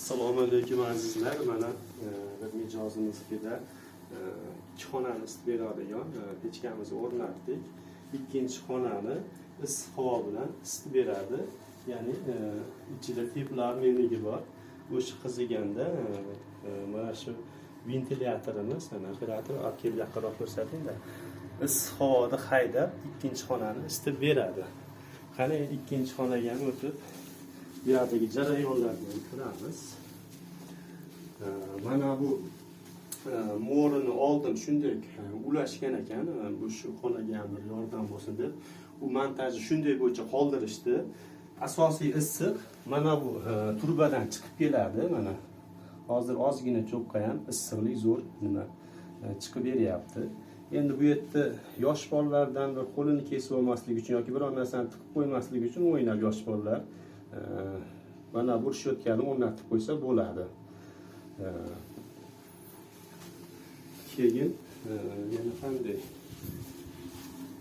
Assalomu alaykum azizlar. Mana bir mijozimiznikida ikki xonani isitib beradigan pechkamizni o'rnatdik. Ikkinchi xonani issiq havo bilan isitib beradi. Ya'ni ichida teplarmenligi bor. O'sha qiziganda mana shu ventilyatorimiz, mana operator olib kelib yaqinroq ko'rsatingda. Issiq havoni haydab ikkinchi xonani isitib beradi. Qani ikkinchi xonaga ham o'tib bu yerdagi jarayonlarni ham ko'ramiz. Mana bu mo'rini oldin shunday ulashgan ekan, bu shu xonaga ham bir yordam bo'lsin deb. U montajni shunday bo'yicha qoldirishdi. Asosiy issiq mana bu trubadan chiqib keladi. Mana hozir ozgina cho'qqa ham issiqlik zo'r nima chiqib beryapti. Endi bu yerda yosh bolalardan bir qo'lini kesib olmaslik uchun yoki biror narsani tiqib qo'ymaslik uchun o'ynab yosh bolalar mana bu решёткani o'rnatib qo'ysa bo'ladi. Keyin yana qanday?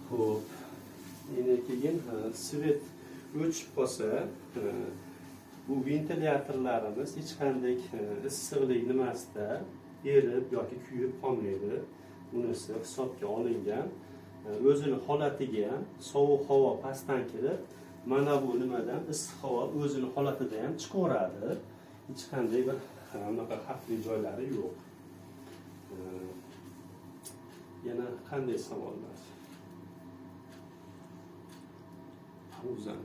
Xo'p, endi keyin свет o'chib qolsa, bu ventilyatorlarimiz hech qanday issiqlik nimasida erib yoki kuyib qolmaydi. Bunisi hisobga olingan. O'zini holatiga ham sovuq havo pastdan kirib, mana bu nimadan issiq havo o'zini holatida ham chiqaveradi. Hech qanday bir unaqa xavfli joylari yo'q. Yana qanday savollar? O'zan.